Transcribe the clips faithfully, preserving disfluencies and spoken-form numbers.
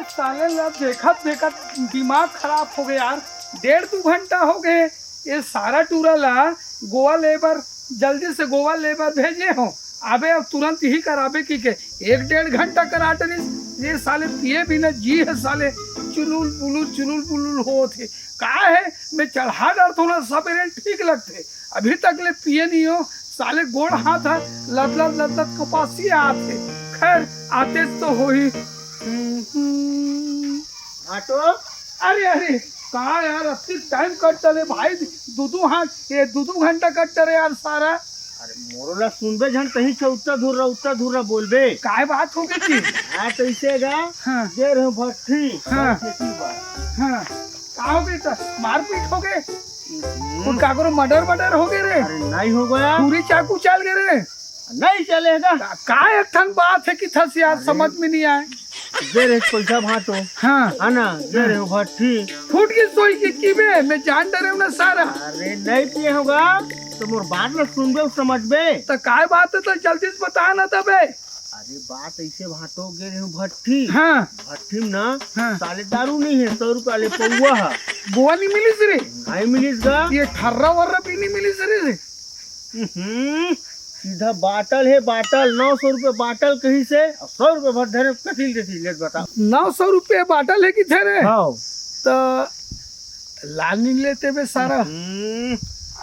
साले ला देखत देखत दिमाग खराब हो गया यार। डेढ़ दू घंटा हो गए, ये सारा टूरा ला गोवा ले बर, जल्दी से गोवा ले बर भेजे हो। अबे अब तुरंत ही कराबे की के एक डेढ़ घंटा करा डरिस। ये साले पिए बिना जी है साले, चुलुल बुलुल चुलुल बुलुल होत हे। का है, मैं चढ़ा डरथों ना, सबेरे ठीक लगथे। अभी तक ले पिए नहीं हो साले, गोड़ हाथ है लत लत लत लत कपासी आत हे। खैर, आते तो हो ही। भाटो। अरे अरे, का यार, अतिक टाइम कट डरे भाई, दू दू हाथ, ये दू दू घंटा कट डरे यार सारा। अरे मोरो ला सुनबे झन, तही से उत्ता धुर्रा उत्ता धुर्रा बोलबे। काय बात हो गई थी? हाँ, तो इसे गा हाँ। दे रहे भट्ठी हाँ। खेती बार। हाँ, का हो गई तो मारपीट हो गए? हम्म। कोई काकरो मर्डर वर्डर हो गए रे? अरे नहीं हो गया। पूरी चाकू चल गए रे? नहीं चलेगा। का, का एक ठन बात है कि थस यार, अरे। समझ में नहीं आए। दे रहे पैसा भाटो। हाँ। है ना, दे रहे भट्ठी। फूट की सोई की, की बे, मैं जान डरे हूँ ना सारा। अरे नहीं पिए होगा तो मोर बात में सुनबे और समझबे। तो काय बात है तो जल्दी से बता ना तबे। अरे बात ऐसे भाटो, गे रहे भट्ठी। हाँ। भट्ठी में ना हाँ। साले दारू नहीं है, सौ रुपया ले पौवा है। गोवा नहीं मिलिस रे? नहीं मिलिस गा। ये ठर्रा वर्रा भी नहीं मिलिस रे। हम्म, सीधा बाटल है बाटल, नौ सौ रुपये बाटल कहीं से, और सौ रुपये भर धरे कथी देती, लेट बता। नौ सौ रुपये बाटल है कि धरे? हाँ। तो लानी लेते बे सारा। हम्म,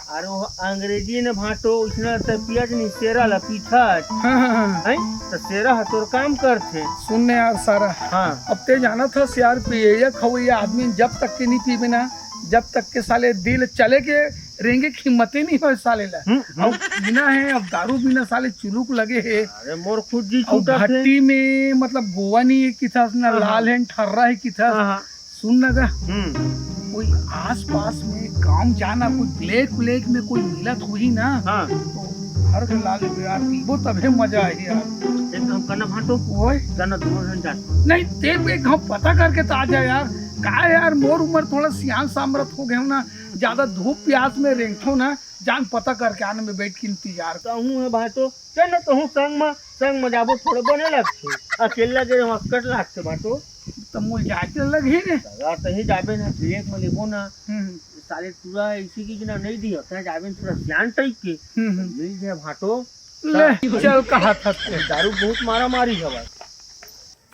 अरे वो अंग्रेजी ने भाटो, उसने तो पियत नहीं, सेरा ला पीठत। हाँ, हाँ, हाँ। हैं? तो सेरा है तोर काम करथे। सुनने यार सारा। हाँ। अब ते जाना था यार, पिए या खवैया आदमी जब तक के नहीं पीबे ना, जब तक के साले दिल चले के रेंगे की हिम्मत ही नहीं हो साले ला। हम्म, हम्म। अब बिना है, अब दारू बिना साले चुलुक लगे है। अरे मोर खुद जी अब छूटा थे। भट्टी में मतलब गोवा नहीं है किथा ना हाँ, हाँ। लाल है, ठर्रा है किथा। हाँ, हाँ। सुन ना गा, हम्म। कोई आसपास में गांव जाना, कोई ब्लैक व्लैक में कोई मिलत हुई ना, हाँ। तो हर के लाल बिरार पीबो तबे मजा आही यार। एक काम करना भाटो, ओए। जाना दोनों जन जान। नहीं, ते भी एक घाव पता करके तो आ जा यार। का यार, मोर उम्र थोड़ा सियान सामरत हो गए ना, ज्यादा धूप प्यास में रेंगथो ना, जान पता करके आने में बैठ के इंतजार। कहूँ है भाटो, चल ना कहूँ संग में, संग में जाबो थोड़ा बने लगथे। अकेला गे वहाँ कट लागथे भाटो। त मोल जाए के लग ही रे। सगा तही जाबे ना, ब्लैक में लेबो ना। हम्म। साले पूरा ऐसी की ना नहीं दियो, तय जाबे थोड़ा सियान टाइप के। हम्म, हम्म। मिल जाए भाटो। ले, चल कहा था ते। दारू बहुत मारा मारी है भाई।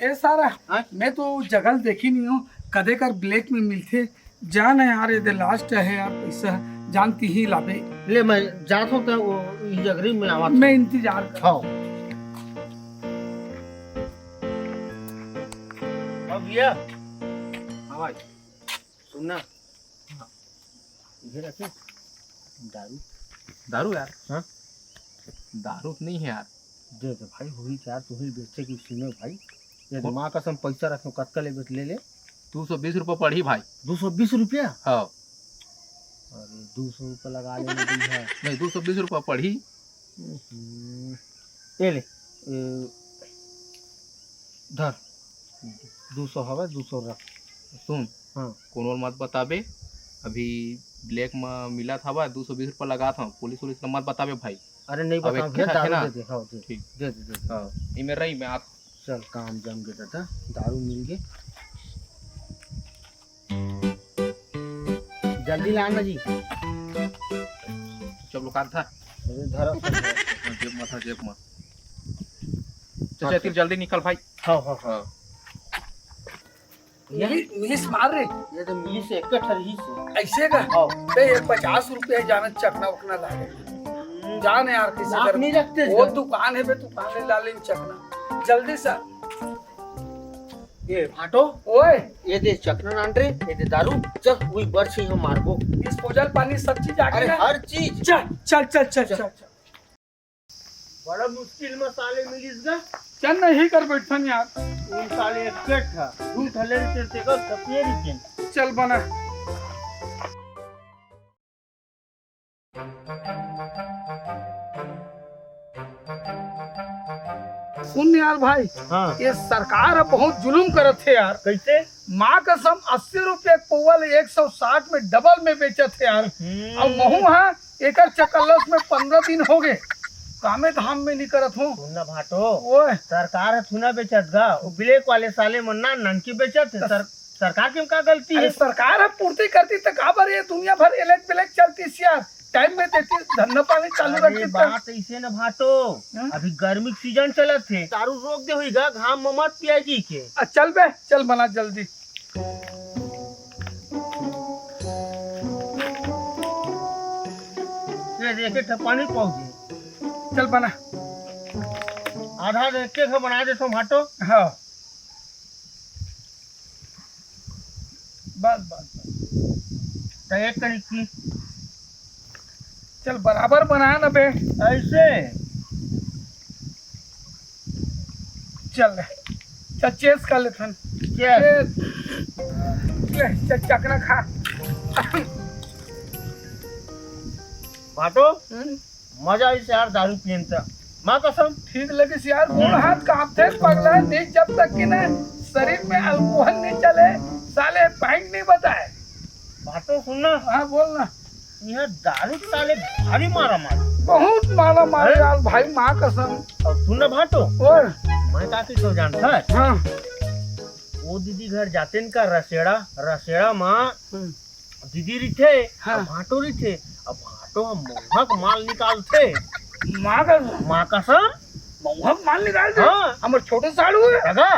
ए सारा, हाँ? मैं तो जगह देखी नहीं हूँ, कदे कर ब्लैक में मिलथे। जान है यार, ये दे लास्ट है यार, पैसा जानती ही लाबे। ले, मैं जात हूँ, तो वो इस जगरी में आवा मैं था। इंतजार कर। हाँ। अब ये, हाँ भाई, सुनना। हाँ। ये रखे, दारू। दारू यार? हाँ? दारू तो नहीं है यार। दे दे भाई, हुई चार, तू ही बेचे की सुने भाई। ये तो हाँ। माँ कसम पैसा रखो, कतका ले बेच ले ले। दो सौ बीस रुपया पड़ी भाई। दो सौ बीस रुपया? हाँ। अरे, दो सौ रुपया लगा लेना दिन है। नहीं, दो सौ बीस रुपया पड़ी। हम्म। ये ले, ए, धर। दो सौ हवे, दो सौ रख। सुन, हाँ। कोनो ल मत बताबे, अभी ब्लैक में मिलत हवा, दो सौ बीस रुपया लगात हूँ, पुलिस उलिस ल मत बताबे भाई। अरे नहीं अब बताऊँ एक भैया, ठे रखे दारू ना। दे दे, हाँ, दे। ठीक। दे दे, दे दे। हाँ, इमे रही मैं आप। चल, काम जम गए दादा, दारू मिल गए। जल्दी लाना जी। चुपचाप लुकात था। अरे धरा सब है। हाँ, जेब में था, जेब में। चल, हाँ, चल, चल। जल्दी निकल भाई। हाँ, हाँ, हाँ। हाँ। ये मिली-, मिलिस मार रे। ये तो मिलिस एक ठर ही से। ऐसे का? हाँ। बे, ये पचास रुपया जाना चखना उखना ला रे। हम्म। जान यार, किसी लाख तरह नहीं रखते वो इसका। दुकान है बे, दुकान ले ला ले चखना। जल्दी से। ये भाटो, ओए। ये दे चखना नान रे, ये दे दारू, चल, वही बरछी हम मारबो। Disposal पानी सब चीज आ अरे, गया। हर चीज। चल, चल, चल, चल, चल। चल, चल। बड़ा मुश्किल में साले मिलिस गा। चल, नहीं कर बैठन यार। उन साले एक पेट था, दू ठले रिटेन तेकर सपिए रिटेन। चल बना। सुन यार भाई, हाँ। ये सरकार अब बहुत जुलुम करत हे यार। कैसे? माँ कसम, अस्सी रुपया के पौवा ले एक सौ साठ में डबल में बेचत हे यार। हम्म। अब महू हा एकर चकल्लस में पंद्रह दिन हो गए। कामे धाम में नहीं करत हूँ। सुन ना भाटो, ओए। सरकार ह थोड़ा बेचत गा, वो ब्लैक वाले साले मन ना ननकी बेचत हे। त सर, सरकार के का गलती अरे हे? सरकार ह पूर्ति करती त काबर ये दुनिया भर इलेक बिलेक चलती सियार, टाइम में देती, धंधा पानी चालू अरे रखती त। बात ऐसे न भाटो, हाँ? अभी गर्मी के सीजन चलत हे, दारू रोक दे होई गा, घाम में मत पियाई जी के। आ, चल बे, चल बना जल्दी। ये देखे ठपानी पाउजी। चल बना। आधा दे के बना दे तो भाटो। हाँ। बस, बस, बस। तो एक करी की। चल, बराबर बना ना बे। ऐसे? चल ले। चल, चेस कर ले थन। चेस। चेस। ले, चल, चखना खा। भाटो? हम्म। मजा आइस यार दारू पियन त। माँ कसम। ठीक लगिस यार, गोड़ हाथ कांपथे पगला, नहीं जब तक कि ना शरीर में अल्कोहल नहीं चले, साले पॉइंट नहीं बताए। भाटो सुन ना। हाँ, बोल ना। यह दारू साले भारी मारा मार। बहुत मारा मार अरे? यार भाई, माँ कसम। अब सुन ना भाटो। ओए। मैं का की तो जानता है? हाँ। वो दीदी घर जाते न का रसेड़ा, रसेड़ा माँ हम्म। दीदी रिथे, हाँ। अब भाटो रिथे, अब भाटो हम मउहा के माल निकालथे। माँ का माँ कसम। मउहा के माल निकालथे? हाँ। हमर छोटे साढ़ू हे। दादा,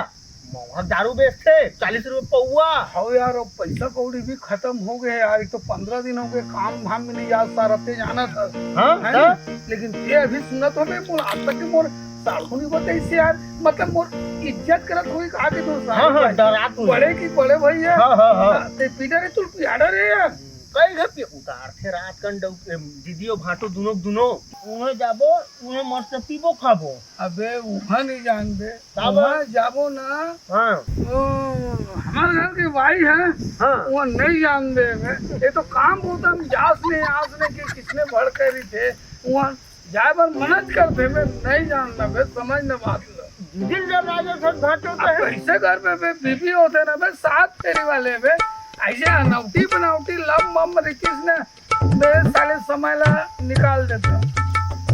मउहा के दारू बेचथे, चालीस रुपये पौवा। हव यार, अब पैसा कौड़ी भी खतम हो गए यार, एक तो पंद्रह दिन हो गए, काम धाम में नहीं यार, सारा ते जाना था। हाँ, है हाँ। नहीं? लेकिन ते अभी सुनत होबे, मोर आज तक के मोर साढ़ू नहीं बताइस यार, मतलब मोर इज्जत करत होई का के तो साढ़ू हाँ, हाँ, भाई। डरात होई। बड़े की बड़े भैया। हाँ, हाँ, हाँ। हाँ, ते पीटर तुल पियाडा रे यार। कई घर पे उतारथे रात कन डौ-, ए, दीदी और भाटो दुनो, दुनो। उन्हें जाबो, उन्हें मस्त पीबो खाबो। अबे, उहाँ नहीं जानबे। का बा? उहाँ जाबो ना। हाँ। ओ, हमारे घर के भाई है। हाँ। वो नहीं जानबे। ये तो काम होता, हम जास नहीं, आस नहीं कि किसने भड़के रही थे। उहाँ जाए बर मनत करथे बे, नहीं जानना बे, समझ न बात ल। दिल जब राजा सत भाटो अब कहे। कैसे घर में बे बीबी होते ना बे, सात फेरी वाले बे, ऐसे अनौटी बनावटी लम मम रिकिस ने बे, साले समय ला निकाल देथे।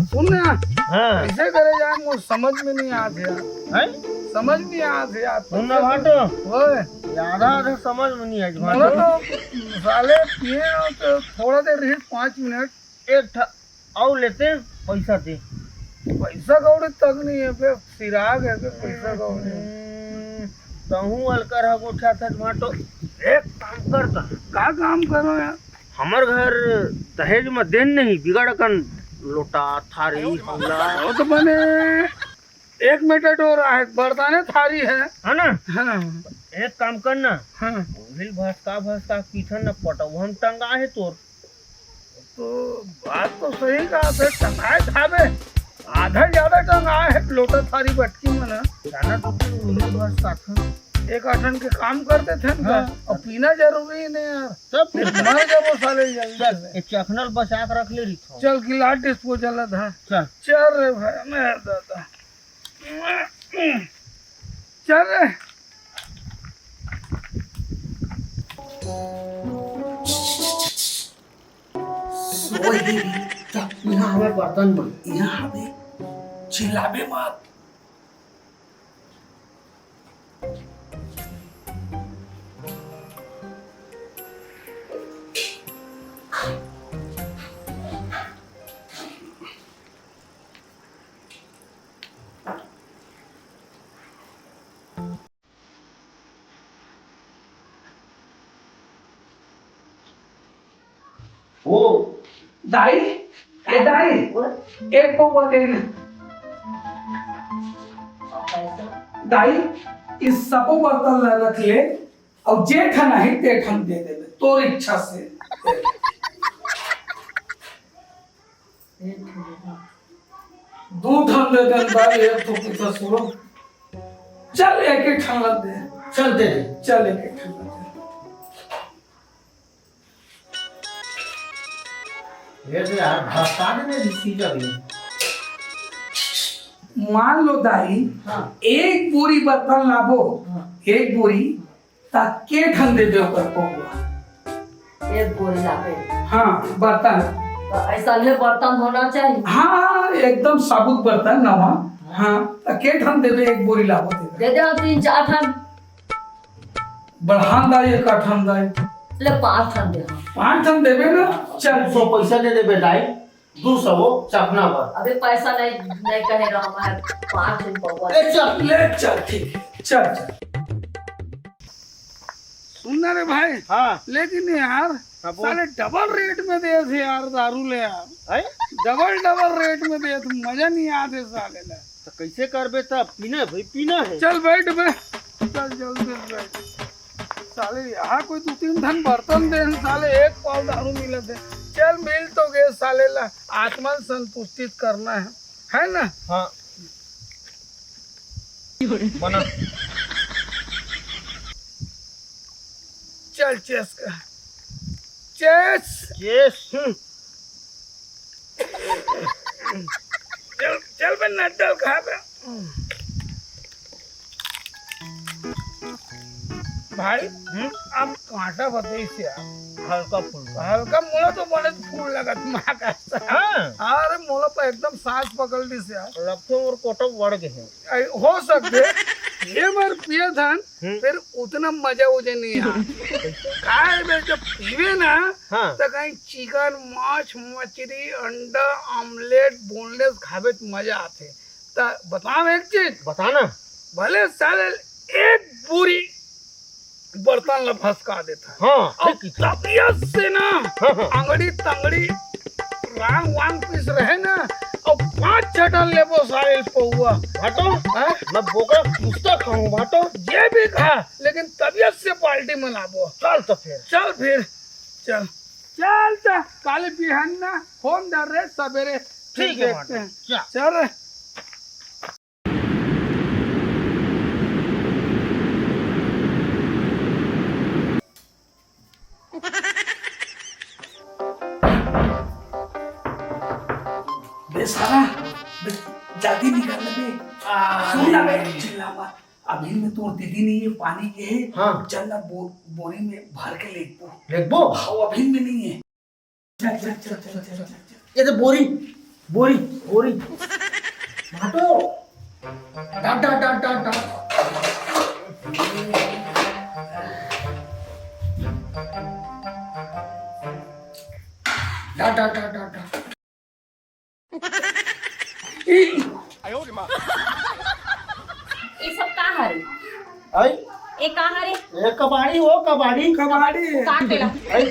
सुन ना, हाँ। कैसे करे जाए, मोर समझ में नहीं आत हे यार। हैं? समझ नहीं आत हे यार। सुन ना भाटो। ओए। आधा आधा समझ में नहीं आत मोला भाटो। तो साले पिए हो तो थोड़ा देर रही, पाँच मिनट। एक ठा अउ लेते पैसा दे। पैसा कौड़ी तक नहीं है बे, सिराग है बे पैसा कौड़ी। हम्म, तहूँ अलकर ह गोठा था भाटो। एक काम कर ता। का काम करो यार? हमर घर दहेज में देन नहीं, बिगड़ कन लोटा, थारी, हौला। वो तो बने एक मिनट हो रहा है, बर्तने थारी है। है ना? हाँ। एक काम कर ना। हाँ। उहिल भसका भसका पीछे न पटौहन टंगा है तोर। तो बात तो सही कहा थे, टंगाए था बे, आधा ज्यादा टंगाए है, लोटा थारी बटकी में ना। जाना तो फिर उही बस साथ में। एक आठन के काम करते थे ना, हाँ। और पीना जरूरी नहीं यार। सब नहीं, मर जाबो साले जल्दी चल, से। एक चखनल बचा के रख ले रही थो। चल, गिलास डिस्पोजल है, हाँ। चल। चल रे भाई, मैं दादा। चल रे। सोए हे रे, जा, इहाँ हवे बर्तन मन, इहाँ हवे। चिल्लाबे मत। ओ। दाई, ए दाई, एक पौवा दे ना। दाई, इस सबो बर्तन ला रख ले, अउ जे ठन आही, ते ठन दे देबे, तोर इच्छा से। दू ठन दे दे दाई, एक ठो पीछे सुनो। चल, एक एक ठन ला दे। चल, दे दे। चल, एक एक ठन ला दे। ये तो यार, भसका देने रिसीजर है। मान लो दाई, हाँ। एक बोरी बर्तन लाबो, हाँ। एक बोरी, ता के ठन देबे ओकर पौवा? एक बोरी लाबे। हाँ, बर्तन। तो ऐसा ले बर्तन होना चाहिए। हाँ, एकदम साबुत बर्तन नवा। हाँ, तो के ठन देबे, एक बोरी लाबो तेला। दे दे तीन चार ठन। बढ़ान दाई, एक ठन दाई। ले पाँच ठन दे, हाँ। पाँच ठन देबे ना? चल, सौ पैसा दे देबे दाई, दू सौ वो चखना पर। अबे पैसा नहीं, नहीं कहे रहा मैं, पाँच ठन पौवा। ए, चल। ले चल, ठीक है, चल, चल। सुन ना रे भाई। हाँ। लेकिन यार, हाँ, बोल। साले डबल रेट में देथे यार दारू ले यार। हैं? डबल डबल रेट में देथे, मजा नहीं आथे साले ला। तो कैसे करबे तब? पीना है भाई, पीना है। चल बैठ बे, चल जल्दी से बैठ। साले यहाँ कोई दू तीन ठन बर्तन दे, साले एक पाव दारू मिलत हे। चल मिल तो गए साले ला, आत्मा संतुष्टित करना है, है ना? हाँ। बना। चल चेस कर। चेस। चेस। हम्म। चल, चल बे नड्डल खा बे। भाई, हम्म? अब कांटा बताइस यार। हल्का फुल्का। हल्का मोला तो बने फूल लगत माँ का। हाँ। अरे मोला तो एकदम सांस पकड़ लिस यार। लगथे मोर कोटा बढ़ गए हैं। ऐ, हो सकथे। ये बार पिए थन, हम्म। फिर उतना मजा उजे नहीं आय। काय बे, जब पीबे ना, हाँ। तो कहीं चिकन, माछ, मछली, अंडा, ऑमलेट, बोनलेस खाबे त मजा आथे। त बताओ एक चीज। बताना। भले साले एक बोरी बर्तन ला भसका देथा। हाँ, और ठीक, ठीक। तबियत से ना, हाँ, हाँ। अंगड़ी तंगड़ी रांग वांग पीस रहे ना, और पांच छटन लेबो साले पौवा। भाटो, हाँ? मैं बोकरा कुश्ता खाऊं भाटो। जे भी खा, लेकिन तबियत से पार्टी मनाबो। चल तो फिर। चल फिर, चल। चल त, काले बिहान ना फोन धर रे सबेरे, फिर ठीक है देखते भाटो, हैं। चल। चल रे। बे सारा, बे, जल्दी निकल ना बे। आ, सुन ना बे, चिल्ला मत। अभी में तोर दीदी नहीं है, पानी के है। हाँ। चल ना, बो-, बोरी में भर के लेगबो। लेगबो? हाँ, अभी में नहीं है। चल, चल, चल, चल, चल, चल, चल। ये तो बोरी, बोरी, बोरी। भाटो। डाट, डाट, डाट, डाट, डाट। डाट, डाट, डाट, डाट, डाट। ये सब का हरे? आई? ये का हरे? ये कबाड़ी हो, कबाड़ी। कबाड़ी। उतार देला। आई,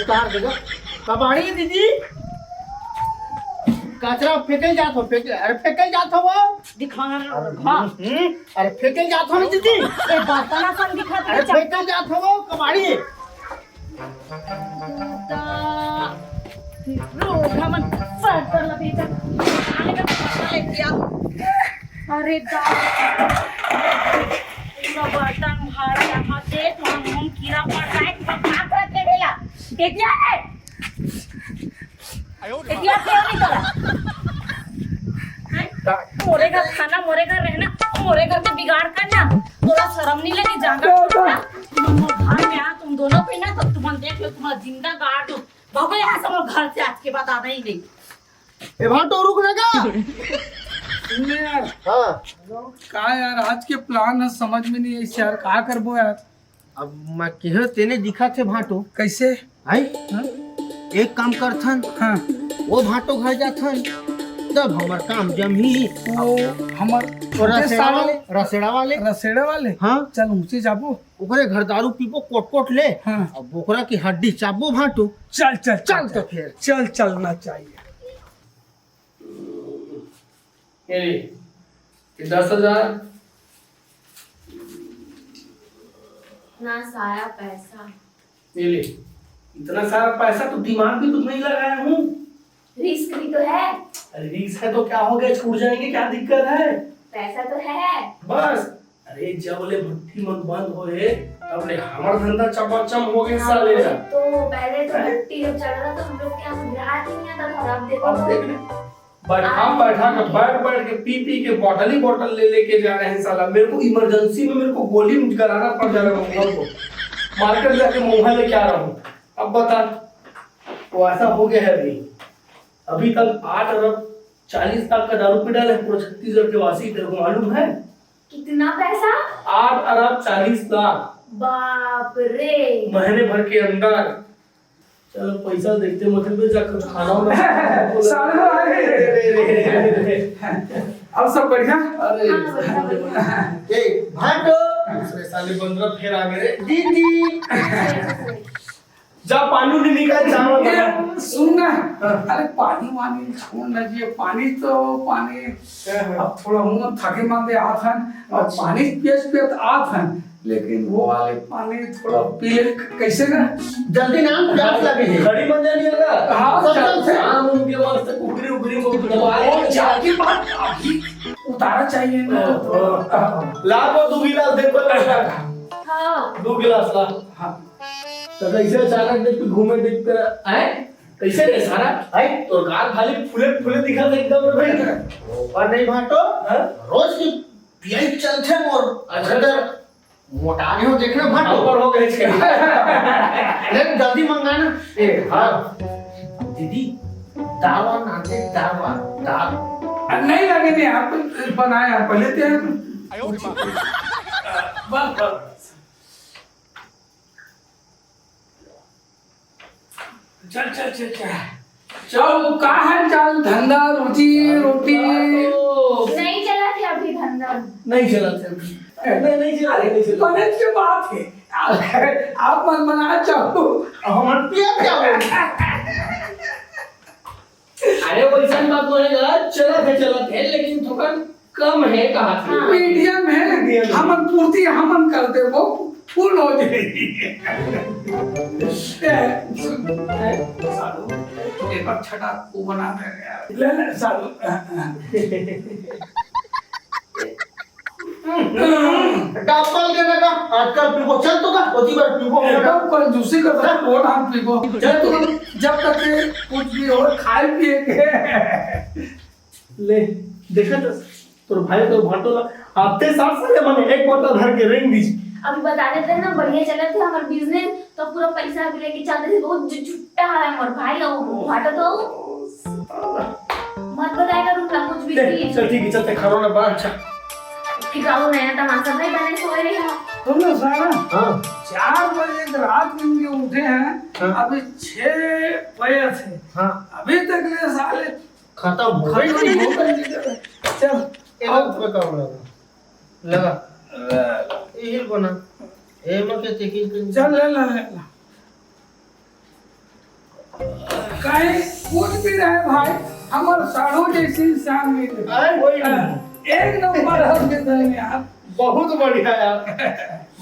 उतार देगा। कबाड़ी दीदी। कचरा फेंके जात हो, फेंके, अरे फेंके जात हो वो। दिखा ना, अरे हाँ। हम्म, अरे फेंके जात हो ना दीदी। ये बर्तन असन दिखा अरे दे। फेंके जात हो वो, कबाड़ी। त रोग हमन सर पर लपेटत, आने का पता ले क्या? अरे दादा, पूरा बर्तन भार यहाँ से, तो हम, हम कीड़ा पड़ जाए, तो का करत हे बेला? देखिया है? देखिया क्यों नहीं करा? हैं? मोरे घर खाना, मोरे घर रहना, मोरे घर के बिगाड़ करना, थोड़ा शर्म नहीं लगी? जाना पड़ता। तुम घर में आ, तुम दोनों पे ना, तो तुम देख लो, तुम्हारा जिंदा गाड़ दूं। भागो यहाँ से, मोर घर से आज के बाद आना ही नहीं। ए भाटो, रुक ना का? सुन ना यार। हाँ। का यार, आज के plan है, समझ में नहीं आई यार, का करबो यार? अब मैं केहे तेने दिखा थे भाटो। कैसे? आई? हाँ? एक काम करथन। हाँ। वो भाटो घर जाथन, तब हमर काम जमही। वो हमर वो रसेड़ा सालो वाले, रसेड़ा वाले। रसेड़ा वाले? हाँ। चल, उनसे जाबो। ओकरे घर दारू पीबो, कोट कोट ले। हाँ। अब बोकरा की हड्डी चाबो भाटो। चल, चल, चल चल, तो चल। फिर। चल, चलना चाहिए। ये ले, ये दस हजार। इतना सारा पैसा। ये ले, इतना सारा पैसा तो दिमाग भी तो नहीं लगाया हूँ। रिस्क भी तो है। अरे रिस्क है तो क्या हो गया, छूट जाएंगे, क्या दिक्कत है? पैसा तो है। बस, अरे जब ले भट्टी मन बंद होए, तब ले हमर धंधा चमाचम हो गया हाँ, साले वही का। तो पहले तो अरे। भट्टी जब चल रहा था, हम लोग के यहाँ ग्राहक ही नहीं आता था, अब देखो अब तो। देख ले, बैठा, बैठा के, बैठ, बैठ के, पी, पी के, बॉटल ही बॉटल ले लेके जा रहे हैं साला। मेरे को इमरजेंसी में मेरे को गोली कराना पड़ जा रहा है महुआ को। मार्केट जाके महुआ लेके आ रहा हूँ। अब बता, वो ऐसा हो गया है अभी। अभी तक आठ अरब चालीस लाख का दारू पी डाले हैं पूरे छत्तीसगढ़ के वासी, तेरे को मालूम है? कितना पैसा? आठ अरब चालीस लाख। बाप रे। महीने भर के अंदर। चलो, पैसा देखते मत बे, जा कुछ खाना वाना। साले भाई। अब सब बढ़िया? अरे। हाँ, बढ़िया, बढ़िया। ए, भाटो। दूसरे साले बंदरा फेर आ गए रे। दीदी। जा पानी उनी निकाल, चावल बना। ए, सुन ना। हाँ। अरे, पानी वानी छोड़ ना जी, पानी तो पानी। हाँ, हाँ। अब थोड़ा मुंह थके मांदे आत हन, अब अच्छा। पानी पियत पियत आत हन, लेकिन वो वाले पानी थोड़ा पी ले, कैसे ना? जल्दी ना, प्यास लगे है। खड़ी बन जानी है ना? हाँ, सब जल्दी। सब शाम उनके वास्ते कुकरी उकरी को दबा वो के जाके बात अभी उतारा चाहिए ना, तो हाँ। ला तो दो गिलास दे, कोई पैसा। हाँ। दो गिलास ला। हाँ। तो कैसे अचानक देख के घूमे देख कर, हैं? कैसे रे सारा? हैं? तोर गाल खाली फूले फूले दिखत हे एकदम रे भाई। और नहीं भाटो, हाँ? रोज की पियाई चलथे मोर। अच्छा। अंदर मोटा नहीं हो, देखना भाटो। ऊपर हो गए इसके। ले जल्दी मंगाना। ए, हाँ। दीदी, दावा ना दे, दावा, दावा। नहीं लगे, नहीं, आप बनाए, आप पहले ते हैं। बस, बस। चल, चल, चल, चल। चल, का हाल चाल, धंधा, रोजी, रोटी? नहीं चलत हे अभी धंधा। नहीं चलत हे अभी। नहीं, नहीं चलत हे, अरे, नहीं चलत हे। बने के बात हे। आप, आप मन बना चाहो, हमन पिया क्या बोल? अरे, वैसन बात नोहे गा, चलत हे, चलत हे, लेकिन थोकन कम हे, कहा था। हाँ। मीडियम हे, मीडियम हे। हमन पूर्ति हमन कर देबो, फुल हो जाही। ए, सुन, ए, साढ़ू, एक बार छटा वो बना दे यार। ले, ले, साढ़ू। डबल के ना का, आजकल पीबो, चल तो का, ओती बार पीबो, एकदम कंजूसी कर रहा है, कौन हम पीबो? चल तो, जब तक के कुछ भी हो, खाए पिए के। ले, देखा तो, तोर भाई, तोर भाटो ला, आते साथ साले मने एक बोतल भर के रेंग दीस। अभी बता देते ना, बढ़िया चलत हे हमर बिजनेस, तो पूरा पैसा भी लेके चल देते, बहुत झु-, झुट्टा है हमर भाई, और भाटो तो। ओ, साला। मत बताएगा तुम ना कुछ भी, ले, please। चल ठीक है, चलते खाना ना बना, अच्छा। टिकाऊ नया तमाशा भाई बने सोए रहे हो। तुम लोग साला हाँ। चार बजे के रात में के उठे हैं, हाँ। अभी छह बजे थे। हाँ। अभी तक ले साले खत्म हो गई। खत्म हो गई। चल, एक आओ। हाथ में काम लगा। लगा। लगा। यही बना। ए, मैं क्या चेकिंग कर चल, ले ला, ले ला। काहे कुछ भी रहे भाई, हमर साढ़ू जैसे इंसान मिले। अरे, कोई नहीं। एक नंबर हम के दे यार। बहुत बढ़िया यार।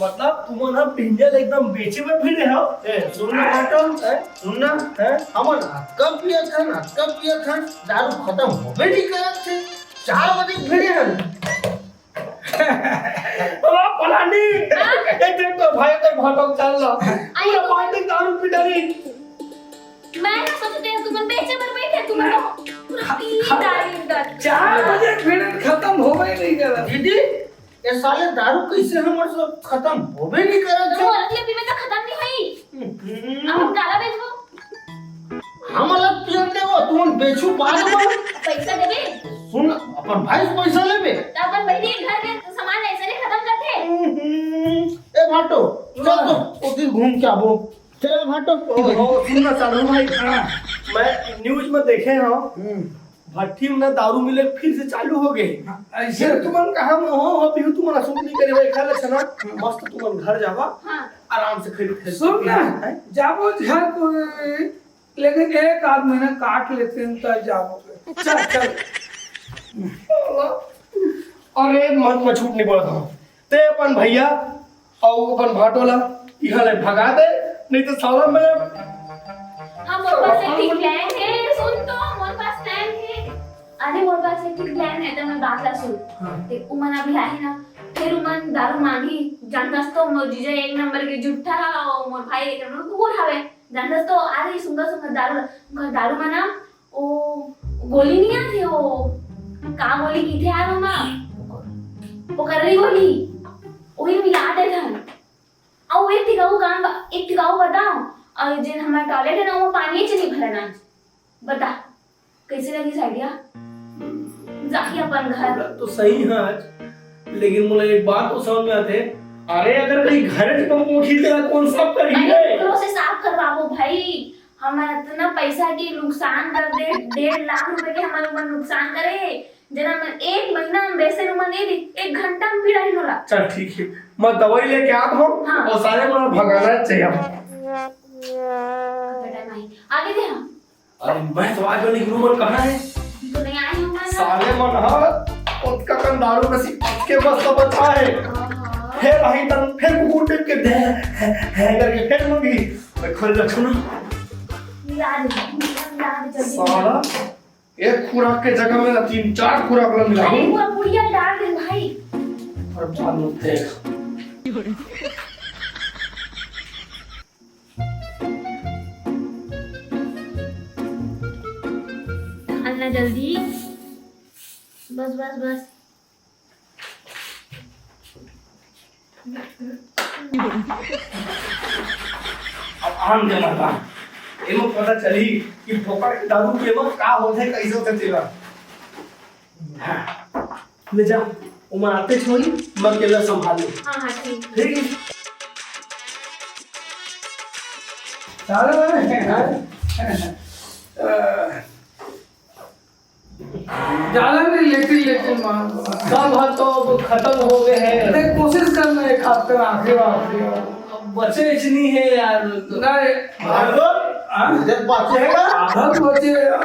मतलब, तुमन ह बिंजल एकदम बेचे बर भिड़े हव। ए, सुन ना, भाटो, ए, सुन ना, ए, हमन अतका पियत हन, अतका पियत हन, दारू खत्म होबे नहीं करत हे। चार बजे भिड़े हन। बाबा, पलानी! हाँ? ए, देख तो भाई, तो भाटो चल रहा। आई पूरा तो पार्टी दारू पी डाली। मैं ना सोचते हैं, तुमन बेचे बर बैठे, तुमन तो पूरा खा-, पी खा-, डाली इधर। चार बजे भिड़न खत्म होबे नहीं करत। दीदी, ये साले दारू कैसे हमर से खत्म होबे नहीं करत है? तुम औरत ले पीबे तो खत्म नहीं होई। हम्म। अब हम काला बेचबो? हम अलग पियन देबो, तुमन बेचू बाद में। पैसा देबे? सुन, अपन भाई से पैसा लेबे? तो अपन बहिनी के घर के सामान ऐसे नहीं खत्म करते। हम्म। ए भाटो, चल तो, उस दिन घूम के आबो। चलो भाटो। ओ, ओ, सुन ना साढ़ू भाई, हाँ। मैं न्यूज में देखे हूँ, हम्म। भट्ठी में ना दारू मिले फिर से चालू हो गए। हाँ, ऐसे फिर तुमन कहा में हो, हो, बिहू तुमन असूल नहीं करे भाई, खा ले छना, हम्म। मस्त तुमन घर जावा, हाँ। आराम से खरीद खरीद सुन ना, हैं? जाबो घर को, लेकिन एक आध महीना काट लेते हैं, तब जाबो। चल, चल। अरे, मत, मैं झूठ नहीं बोलता हूँ। ते अपन भैया अउ अपन भाटो ला इहाँ ले भगा दे, नहीं तो साला मैं हाँ, मोर पास एक ठिक plan हे, सुन तो, मोर पास plan हे। अरे, मोर पास एक ठिक plan हे, तो मैं बात ला सुन। हाँ। देख, उमन अभी आही ना, फिर उमन दारू मांगी, जानथस तो मोर जीजा एक नंबर के जुट्ठा, अउ मोर भाई एक नंबर के कुकुर हवे। जानथस तो, अरे, सुंदर सुंदर दारू, उनका दारू में ना, ओ, गोली नहीं आती, ओ, का गोली की थे यार, ओमा? पोकर्री गोली, ओही मिला देथन। अउ एक ठिकाऊ काम ब-, एक ठिकाऊ बताओ, अउ जेन हमार toilet हे ना, वो पानी च नहीं भरन आज। बता। कइसे लगिस idea? जाही अपन घर। बात तो सही है आज, लेकिन मोला एक बात तो समझ में आथे, अरे अगर कहीं घर के पहुंची तेरा कौन साफ करही अरे रे? ओकरो से साफ करवाबो भाई, हमन इतना पैसा के नुकसान कर दे, डेढ़ लाख रुपए के हमन ऊपर नुकसान करे, जेला हमन एक महीना में वैसे उमन एक, एक घंटा में पीड़ा ही होला। चल ठीक है, मैं दवाई लेके आत हूँ हाँ। और साले मन भगाना चाहिए। बेटा नहीं, आगे दे हम। अरे मैं तो आज वाली गुरु मन कहाँ है? अभी तो नहीं आए होंगे ना। साले मन ह ओतका कन दारू में से के बस तो बचा है। हाँ। फिर आई तन फिर कुकुर टिप के दे है करके फिर मंगी। मैं खोल रखू ना। याद है, याद जल्दी। साला एक खुराक के जगह में तीन चार खुराक ला मिला अरे दूं। पूरा पुड़िया डाल दे भाई। और बाद में देख। डालना जल्दी। बस बस बस। अब आन दे मरबा। एमा पता चली कि फोकट के दारू के एमा का होथे, कइसे होथे तेला। हाँ। ले जा, ओमा आते छोड़ी, मैं अकेला संभाल लूँ। हाँ, हाँ, ठीक। ठीक है। सारा बने, हाँ? ज्यादा नहीं, लेकिन, लेकिन मार। सब हाथ तो अब खत्म हो गए हैं। नहीं, कोशिश करना एक हाथ का आखिरी, आखिरी। अब बचे इतनी है यार। नहीं। भागो। हाँ? इधर बचे है ना? आधा तो बचे यार।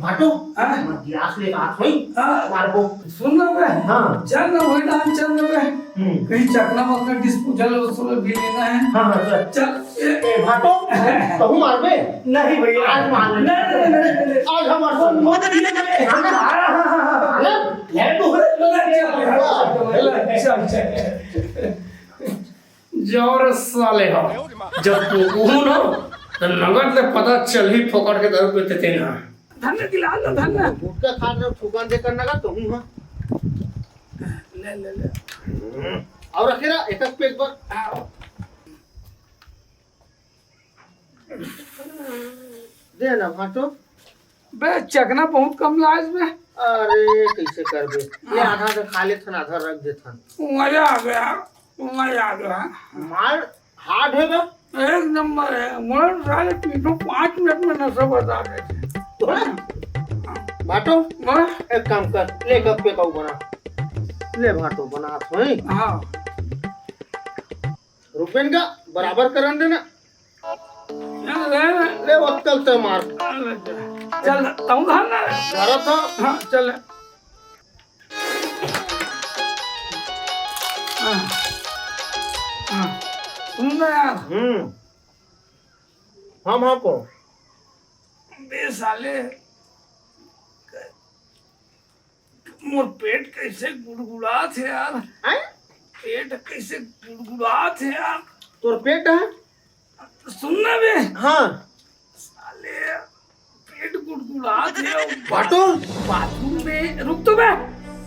भाटो, हाँ? मैं गिलास लेके आत हूँ। हाँ। मारबो। सुन ना बे। हाँ। चल ना, वही डाल, चल ना बे। हम्म। कहीं चकना वकना disposal उसमें भी लेना है। हाँ, हाँ, चल। चल। ए, ए, भाटो, तहूँ मारबे? नहीं भैया। आज मार ले। नहीं, नहीं, नहीं, नहीं, नहीं। आज हमारे साथ मत ये मैं। हाँ, हाँ, हाँ, हाँ, हाँ। अरे, ये तो है। चल, चल, चल, चल। जाओ रे साले हो, जब टोकहू ना, तो नगद ले पता चलही फोकट के दारू पीते तेन हा। धन्य दिला लो, धन्य। गुटखा खा रहे हो, थूकन देकर नगद तो हूँ, हाँ। ले, ले, ले। और रखे ना, एक एक पैक पर। हाँ। दे ना भाटो। बे, चकना बहुत कम लाज बे। अरे, कैसे करबे? ले, आधा तो खा लेथन, आधा रख देथन। मजा आ गया, मजा आ गया। माल hard है बे। एक नंबर है। मोर साले तीनों पाँच मिनट में नशा बता देते। तो ना, भाटो, हाँ? एक काम कर, ले गप्पे का बना। ले भाटो, बना थोड़ी। हाँ। रुपयन का बराबर करन देना। ले, ले, ले। ले, वक्कल ते मार। चल, तू धर ना। धरा था। हाँ, चल। हाँ। हाँ। सुन ना यार। हम्म। हम हाँ को। बे साले, मोर पेट कैसे गुड़गुड़ात हे यार। हैं? पेट कैसे गुड़गुड़ात हे यार। तोर पेट है? सुन ना बे। हाँ। साले, पेट गुड़गुड़ात हे। भाटो। बाथरूम में, रुक तो बे।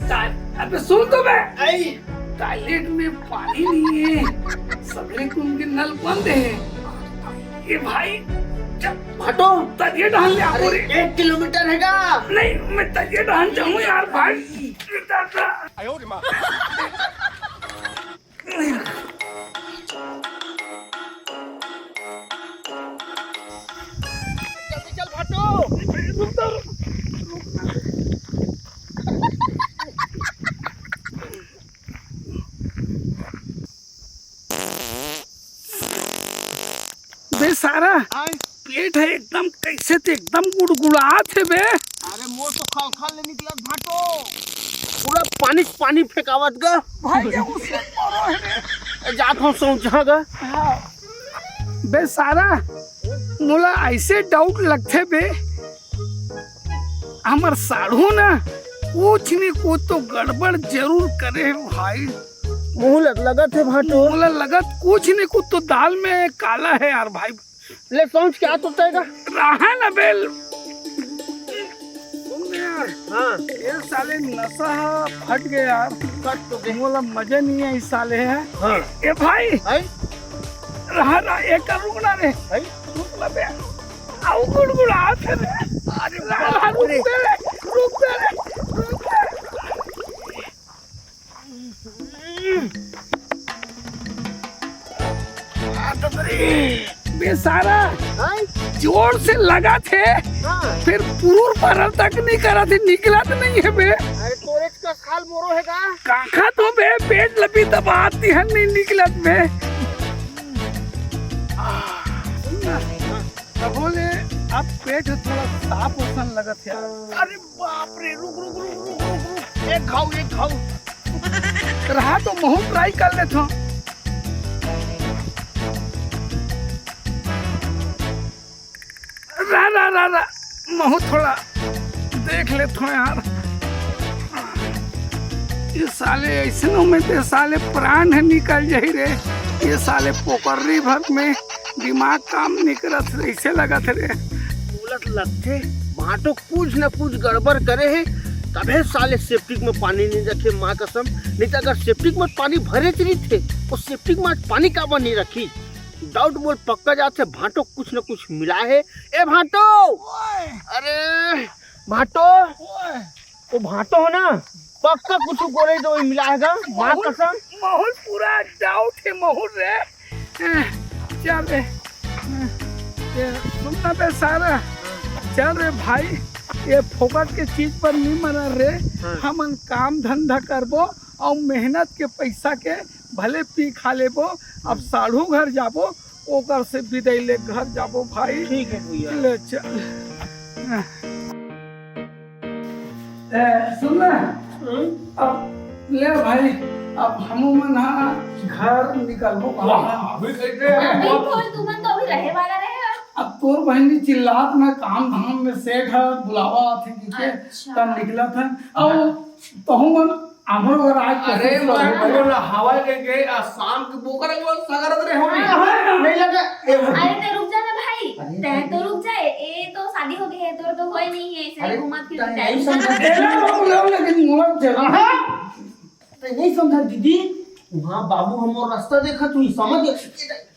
टा-, अबे सुन तो बे। आई। टॉयलेट में पानी नहीं है, सगले कुन के नल बंद है। ए भाई, चल। भाटो। तरिया डहान ले आबो अरे, रे। एक किलोमीटर है का? नहीं, मैं तरिया डहान जाऊँ यार भाई। दादा। जल्दी चल भाटो। बे सारा, आय। पेट है एकदम, कैसे ते एकदम गुड़गुड़ात हे बे। अरे मोर तो खलखल ले निकलत भाटो। पूरा पानी पानी फेंकावत गा। भाई, ये उससे परो है बे। ए, जात हूँ सोच गा। हाँ। बे सारा, मोला ऐसे डाउट लगथे बे, हमर साढ़ू ना कुछ नहीं कुछ तो गड़बड़ जरूर करे हे भाई। मोला लगत हे भाटो। मोला लगत कुछ नहीं कुछ तो दाल में काला है यार भाई। ले सोच क्या तो तय का? रहा ना बेल। सुन ना यार। हाँ। ये साले नशा फट गया यार। फट तो गया। मोला मजा नहीं है इस साले है। हाँ। ए भाई। भाई। रहा, रहा, एक रुक ना रे। भाई। रुक ना बे। अउ गुड़गुड़ात हे रे। अरे बाप रे। रुक बे रे, रुक बे रे, रुक बे। आ, तो रे, बे सारा, हाँ? जोर से लगाथे, हाँ। फेर पुरुर परर तक नइ करत हे, निकलत नइ हे बे। अरे तोरे कस हाल मोरो हे का? काखा तो बे, पेट ल भी दबात हे, नइ निकलत बे। आ, सुन ना। तभो ले अब पेट ह थोड़ा साफ असन लगत हे यार। अरे बाप रे, रुक, रुक, रुक। एक घाव, एक घाव। रहा तो महूं try कर लेथंव। रा, रा, रा, रा। महूं थोड़ा देख लेथंव यार। ये साले अइसनो में ते साले प्राण ह निकल जाही रे। ये साले पोकर्री भर में दिमाग काम नइ करत हे, अइसे लगत हे रे। बोलत लगथे, भांटो कुछ न कुछ गड़बड़ करे हे, तभे साले सेप्टिक में पानी नइ रखे, माँ कसम। नइ त अगर सेप्टिक में पानी भरेच रहिथे, वो सेप्टिक में आज पानी काबर नइ रखही? Doubt मोर पक्का जात हे, भांटो कुछ न कुछ मिलाय हे। ए भांटो! ओए! अरे, भांटो! ओए! वो भांटो हे ना, पक्का कुछ गोरे दवाई मिलाय हे गा, माँ कसम। महूं पूरा doubt हे महूं रे। चल रे, ये सुन ना बे सारा, चल रे भाई, ये फोकट के चीज पर नइ मरन रे। हाँ। हमन काम धंधा करबो अउ मेहनत के पइसा के भले पी खा लेबो, अब साढ़ू घर जाबो, ओकर से बिदाई ले घर जाबो भाई। ठीक हे भैया। ले चल। ए, सुन ना। हम्म? अब ले भाई, अब हमू मन हा घर निकलबो। वाह, अभी कैसे? अभी थोड़ी तुमन तो अभी रहे वाला रहे। अब तोर बहिनी चिल्लात ना, काम धाम में सेठ ह, बुलावा आथे कि के, अच्छा। तब निकलत हन। अब तहू मन हमरो घर आए अरे, कोशिश मैं करबो। बोला, हवा के गए, आ शाम के बोकर वो सगरत रहे हो। हाँ, हाँ, नहीं लगा। ए, अरे, ते रुक जा ना भाई, अरे, तै तो रुक जा। ए तो शादी हो गई है, तोर तो होय नहीं है, ऐसे अरे, घूमत फिरत तै है। नहीं समझा। ए, लो, लो, लो, लेकिन मोर जगह है। तै नहीं समझा दीदी, वहाँ बाबू हमर रास्ता देखा, तू समझ गया। ए,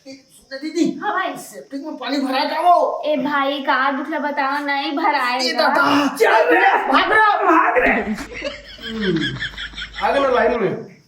ए, सुन दीदी, हाँ भाई। सेप्टिक में पानी भरा का वो? ए भाई, का दुख ला बताओ, नहीं भराएगा। ए दादा, चल रे, भाग रे, भाग रे। हम्म, आ गए ना लाइन में।